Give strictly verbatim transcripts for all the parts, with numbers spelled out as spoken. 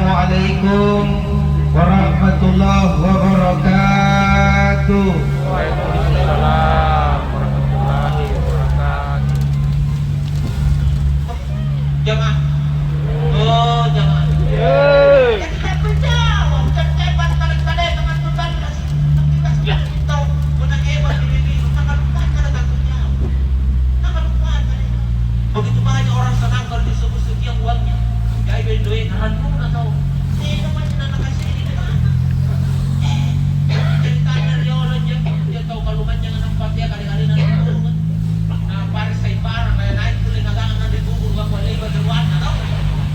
Assalamualaikum warahmatullahi wabarakatuh. Waalaikumsalam warahmatullahi wabarakatuh. Jamaah. Oh, jamaah. Yeay. Jadi, tak menjawab, tak hebat, tak, tak ada teman tutan, tak, tak, tak, tahu, benar hebat, ini, ini, tak, tak, tak ada tanggung jawab. Tak, tak, tak ada. Begitu banyak orang senang kalau disebut sekian uangnya. Jadi, duit, rannuna tahu. Eh, namanya anak kasih ini gimana? Eh, ceritanya riolo, dia, dia tahu kalau manjang nampak dia kali-kali nanti turun. Nah, paressai barang, naik-naik kulle nagangang anre bubur, bakualei batu ruanna, tau?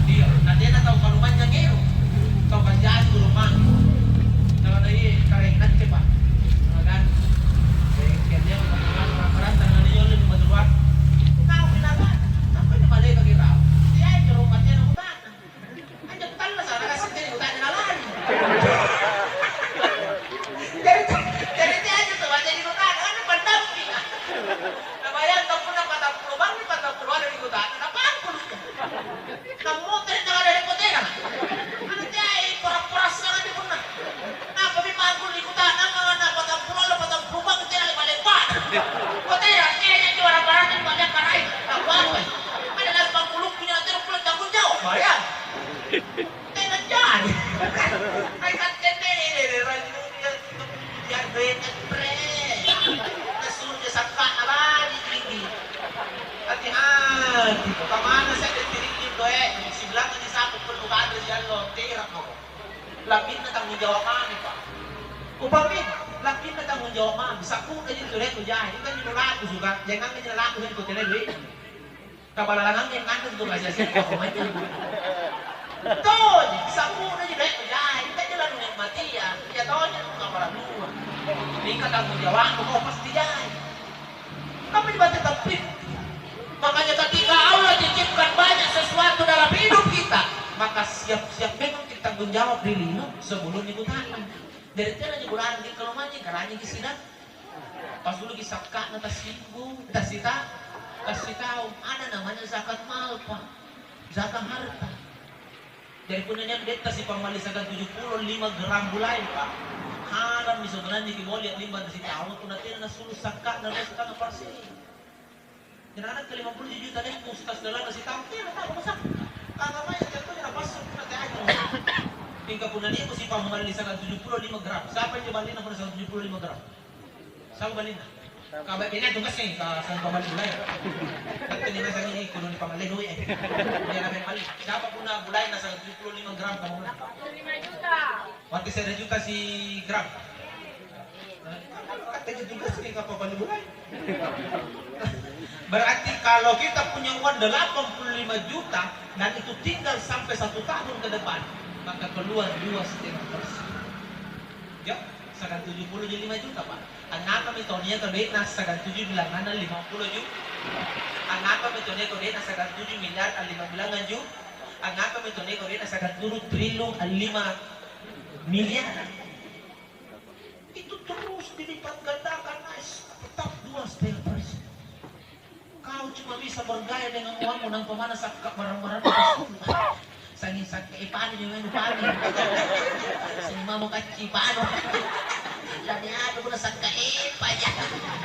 Iya, na tena tau kalumanynyangi ero. Tau kanjasi guru mangko. Tau na iya, karaeng nacce, Pak. Nah, kan? Eh, kiannya, orang-orang, orang-orang, tangan dia oleh batu ruanna. Tau, pinagana. Sampai di maleka kira. Dia aja rumahnya, rumah. Anjo tallasa, nakaseng jadi kuta'nang nalari. Jari, jari teaji tu, jadi kuta'nang, anjo pendamping. Nabayangkan punna patappulo bangngi, patappulo ada di kuta'nang, napangkulu'ja. Nammotere' nalarre ri kotena. Anu teai, pora-pora sangaddi punna. Nampami mangkulu' ri kuta'nang, angngana patappulo allo, patappulo bangngi, tena le'ba'-le'ba'na. Kotena, teai anjo barang-barangna ri pa'jappa' raeng, nakuapai. Ada lari pangkulu'ku nyawa tena kulle tanggung jawab, bayang. Tena jari. Ai katte nene rajungi antu pujiang doe' anre. Nasuro sakka'na bali gigi. Hati-hati, pamana se're tiringngi doe', sibilangnganji sapu perlu kanre siallo, tera' mako. Lampinna tanggung jawab mami, Pak. Upami, lampinna tanggung jawab mami, sakku'naji tu rie' tu jai, ikanji nulaku suka, jangangaji nalaku ri kote doe'. Kabalalangangi nganre tu rahasia siapa pokoknya. Tonji, sampunaji doe'nu jai, mingka jelannu nikmatia, iya tonji tu kaparalluang. Mingka tanggung jawabmu kau pasti jai. Kamu dibantu tapi. Makanya ketika Allah titipkan banyak sesuatu dalam hidup kita, maka siap-siap memang kita tanggung jawab dirimu sebelum ikutana. Jari tena jukurangi kalau mati karangi sidang. Pasuluki sakka'na tassinggung, tassita-, tassitaung. Ada namanya zakat mal, Pak. Zakat harta. Jari punna nia' doe'ta sipammalli siagang tuju pulo lima gram bulaeng, Pak, harammi sebenarnya kiboli a'limbang ri sitaunga punna tena nassulu' sakka'na dua setengah persen. Jari nakke lima puluh juta deh, ustaz dalam sitaung, tena tau masa. Agamaya tentunya napassung punna teaja. Mingka punna nia'mo sipammalli siagang tuju pulo lima gram, siapa injo ballina punna siagang tuju pulo lima gram? Saba' balinna. Ka baine tu ngaseng ka sangka bali bulai. Nakke ni ngaseng ini kudu ni pamallei doe'. Dia na memang siapa punna bulaenna sangka tuju pulo lima gram kamu. Lima juta. Mati se're juta si gram. Kata juga sih kapal bali bulai. Berarti kalau kita punya uang delapan puluh lima juta dan itu tinggal sampai satu tahun ke depan, maka keluar dua setengah persen. Ya, siagang tuju pulo ji lima juta, Pak. Angngapami tau niaka doe'na siagang tuju bilanganna lima pulo juta? Angngapami tau niaka doe'na siagang tuju miliar lima bilangang juta? Angngapami tau niaka doe'na siagang turu triliun lima miliar? Itu terus dilipat gandakan, Mas. Tetap dua setengah persen. Kau cuma bisa bergaya dengan uangmu, nampa mana sakka barang-barang. Sanging sakka epanu, jangan epanu. Sanging mamo kacci panu. Lani anu puna sakka epa ya.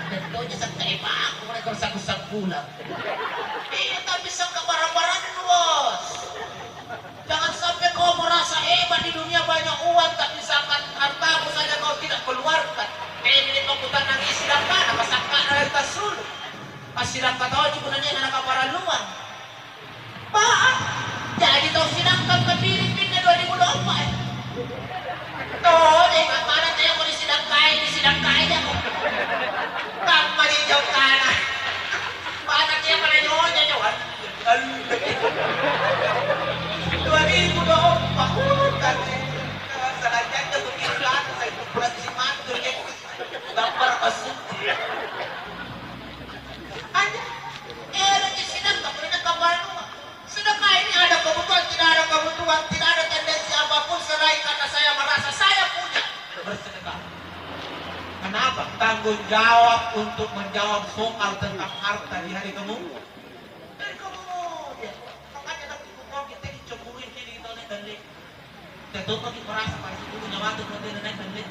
Dan tonya sakka epaku, mereka saku-sakulang. Iya, tapi sakka barang-barang, Bos. Jangan sampai kau merasa hebat di dunia, banyak uang, tapi zakat hartamu saja kau tidak keluarkan. Eh, ini kau kutannangi sidang mana, apa sakka dari tasulu. Assidang kataoji punna nia'na nakaparalluang. Baa, jaji tau sidangkang kapiring pinne dua ribu dua puluh empat, eh. Todong, mana teako nisidangkai, nisidangkai jako. Kammaji jaukana. Mana teako nanyonya nyawa. Dua ribu dua puluh empat, uh, tadi. Salajangnya begitu, saya itu pasti mantu, ya. Gampar masuk. Anya, eroki sidang kapunna kabanua. Sedekah ini ada kebutuhan, tidak ada kebutuhan, tidak ada tendensi apapun selain karena saya merasa saya punya. Bersedekah. Kenapa? Tanggung jawab untuk menjawab soal tentang harta di hari kemu-, hari kemudian. Makanya nanti kau kita dicemburuin ini, kita oleh dan Tommaki parasa pare situru nyawa tu tena naik dalle.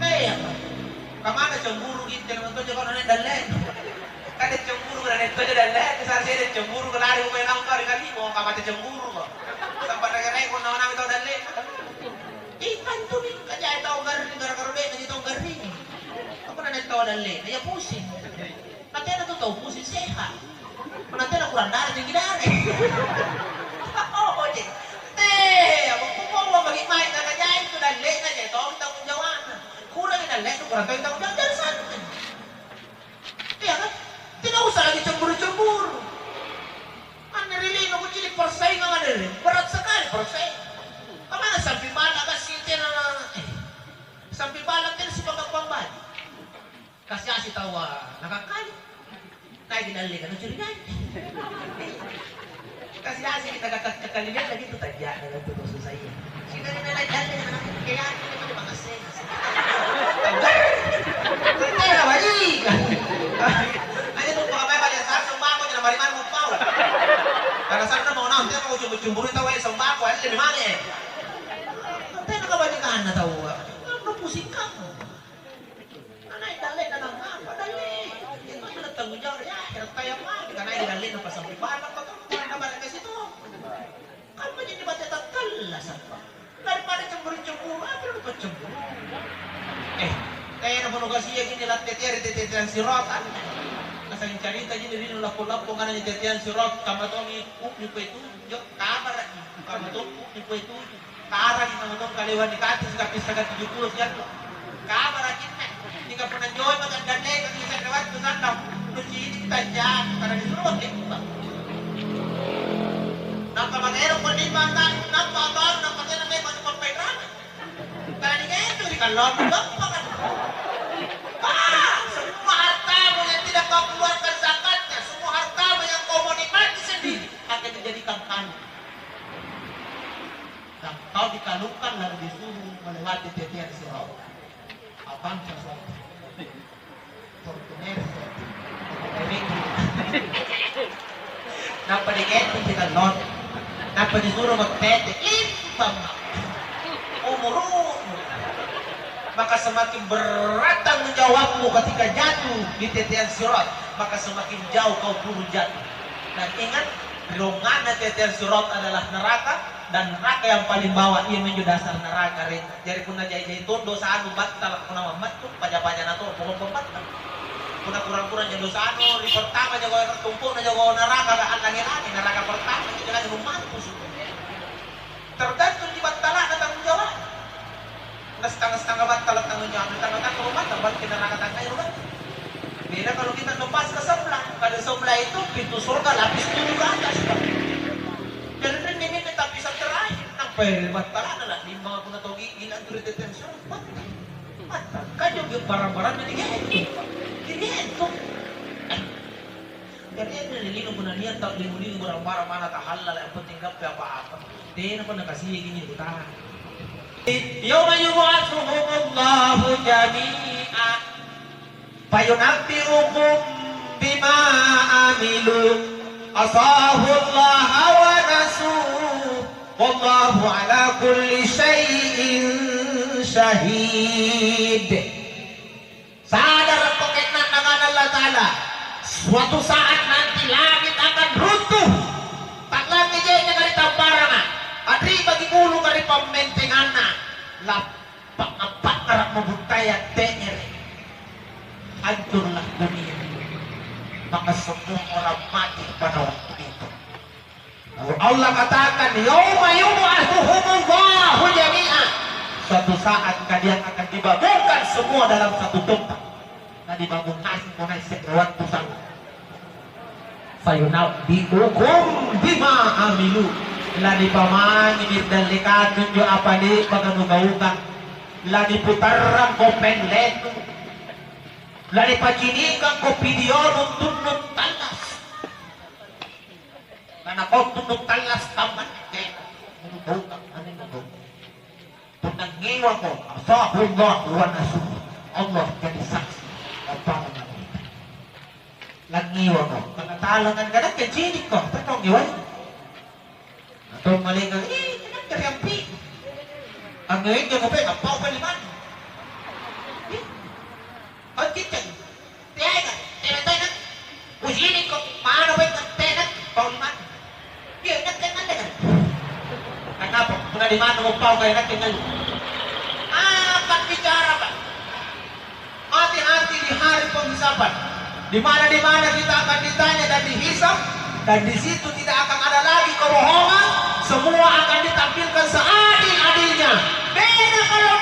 Eh, apa? Kamana cemburu gitu, jangan tonja kau naik dalle. Kan cemburu kan naik tonja dalle, besar saya cemburu kelari mau main lampa ri kali, mau kamata cemburu kok. Sampai rega-rega kau nawa-nawa tau dalle. Ih, kan tu nih, kan jadi tau garring, gara-gara duit, jadi tau garring. Apa naik tau dalle? Ya pusing. Na tena tu tau pusing sehat. Punna tena kurang dare, tinggi dare. Oh, je. Teh, apa kupaua bagi mae kata jai tu dallena, jai tong tanggung jawabna. Kurangi dalle, tu kurang tong tanggung jawab, jari santai. Iya kan? Tidak usah lagi cemburu-cemburu. Anne ri lino kucini persaingan anne ri. Berat sekali persaingan. Kamana sampi bala kasih tena, eh, sampi bala tena sipagappang baju. Kasi-asi taua nakakkali. Naiki dalle kana curigai. Kasi-asi kita kaka-, kakali lihat lagi tu tajak dalam tu susah iya. Sehingga dia naik dalle kana kaya kita pada makasih. Tajak. Tajak lagi. Aja tu pakai baju sar sembako jangan mari-mari mau pau. Karena sana mau naon dia mau cemburu-cemburu tahu aja sembako aja di mana. Tena kabajikana taua. Pusing kamu. Anai dalle na nangapa dalle? Itu adalah tanggung jawab ri akhirat, tayang mami kanai dalle na pasampi balla pa tong, na barang kasi tong. Kamma jadi batte tattallasa pa. Daripada cemburu-cemburu, apa lu pacemburu? Eh, tena pono kasia gini latte tea ri tetean sirota. Nasang carita gini ri lappo-lappo kananya tetean sirot, kamma tommi u'mi kue tuju, jo, kabara'ji, kamma tommi u'mi kue tuju. Tarang tau-tau kalewa nikati sikapissaka tuju pulo siallo. Kabarakinna. Mingka punna joi maka dandeka ri se're wattu sanna, nucini tajang, karena disuruh pakkeppa. Nampa maero kondimang tau, nampa atau nampa tena memang numampai drama. Karena digendong ri kallongku gampang kan. Ah, semua hartamu yang tidak kau keluarkan zakatnya, semua hartamu yang kau mau nikmati sendiri akan dijadikan kambing. Dan kau dikalungkan lalu disuruh melewati tetean sirot. Apa bangsa suatu? Fortuner suatu. Nampa digendong ri kallongku. Nampa disuruh mattete. Limpang. Umurmu. Maka semakin berat tanggung jawabmu ketika jatuh di tetean sirot, maka semakin jauh kau turun jatuh. Dan ingat, rongana tetean sirot adalah neraka, dan neraka yang paling bawah, iaminjo dasar neraka, re. Jari punna jai-jai tong dosanu battala, punna mammattu, paja-paja na to, pokok pembattala. Punna kurang-kurang ja dosanu, ri pertama jako tumpu'na jako neraka, allangi-langi, neraka pertama, jadi lagi rumahku sudah. Tergantung di battala'na tanggung jawab. Na setengah-setengah battala tanggung jawab, setengah-setengah rumah, tambah kita neraka tangga ya rumah. Beda kalau kita lepas ke sebelah, pada sebelah itu pintu surga lapis tujuh ke atas. Dan ini, ini tapi terakhir, nampai battala'na lah, limbang aku na togi, ilang tu di tetean surga. Mantap. Kan juga barang-barangnya digendong. Digendong. Jadi, anne ri lino punna nia' tau lingu-lingu barang-barang mana tahallala, yang penting gappa apa-apa. Tenapa nakasia gini kutana. Yauma yub'atsuhumullahu jami'a. Fayunabbi'uhum bima amilu. Ahsahullaha wa nasuh. Wallahu ala kulli syai'in syahid. Sadara' pake'nanna Nakana Allata'ala, suatu saat nanti langit akan runtuh, ta'langi je'neka ri tamparanga, a'ri'baki buluka ri pammentenganna, lappa-, appa'ngara'mo buttaya te'nere', hancurlah dunia, maka semua orang mati pada waktu itu. Lalu Allah katakan, "Yauma yub'atsuhumullahu jami'a." Suatu saat kalian akan dibangunkan semua dalam satu tempat. Na dibangun ngaseng mo nai' se're wattu sala. "Fayunabbi'ukum bima amilu." Lanipamangi ri dallekang anjo apa le'baka nugaukang. Laniputarrangko pellenu. Lanipacinikangko video nuntunnu tallas. Karena kau tunduk tallas tammat, eh, menunjukkan aneh menunjuk. Punna ngewako, asahullah wa nasuh. Allah jadi saksi. Apa namanya? Langewako. Karena talangan kadang kecil kok, tetong ngewai. Atau malaikat, eh, kenapa riampi? Eh, injo kopi, pau kali mandi. Ih, kau cicak. Tena, tena, tena. Usinikko, mana baik tena, pau mandi. Iya, kan tena kan. Kenapa? Pernah di mana mau pau kayak nanti kan? Apa bicara, Pak? Hati-hati di hari penghisaban, di mana-di mana kita akan ditanya dan dihisab, dan di situ tidak akan ada lagi kebohongan, semua akan ditampilkan seadil-adilnya. Beda kalau